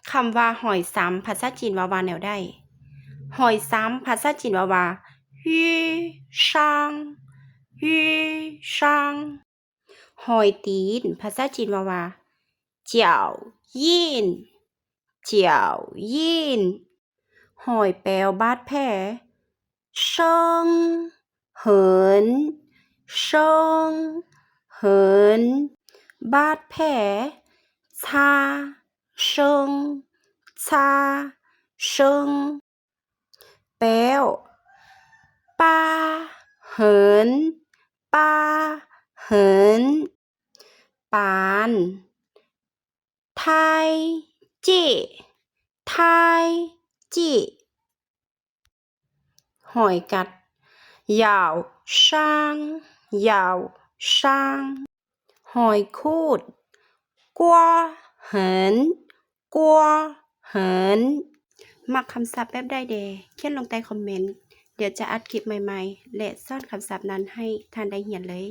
ຄຳວ່າຫອຍຊຳ ພາສາຈີນເວົ້າວ່າແນວໃດ? ຫອຍຊຳ ພາສາຈີນເວົ້າວ່າ 鱼生, 鱼生. ຫອຍຕີນ ພາສາຈີນເວົ້າວ່າ 脚印, 脚印. ຫອຍແປວ ບາດແຜ 伤痕, 伤痕. ບາດແຜ 擦伤, 擦伤. ແປ້ວ 疤痕, 疤痕. ປານ 胎记, 胎记. ຫອຍກັດ 咬伤, 咬伤. ຫອຍຂູດ 刮痕, 刮痕. ມັກຄຳສັບແບບໃດແດ່ ຂຽນລົງໃຕ້ຄອມເມັນ, ດຽວຈະອັດຄລິບໃໝ່ໆ ແລະ ສອນຄຳສັບນັ້ນໃຫ້ທ່ານໄດ້ຮຽນເລີຍ.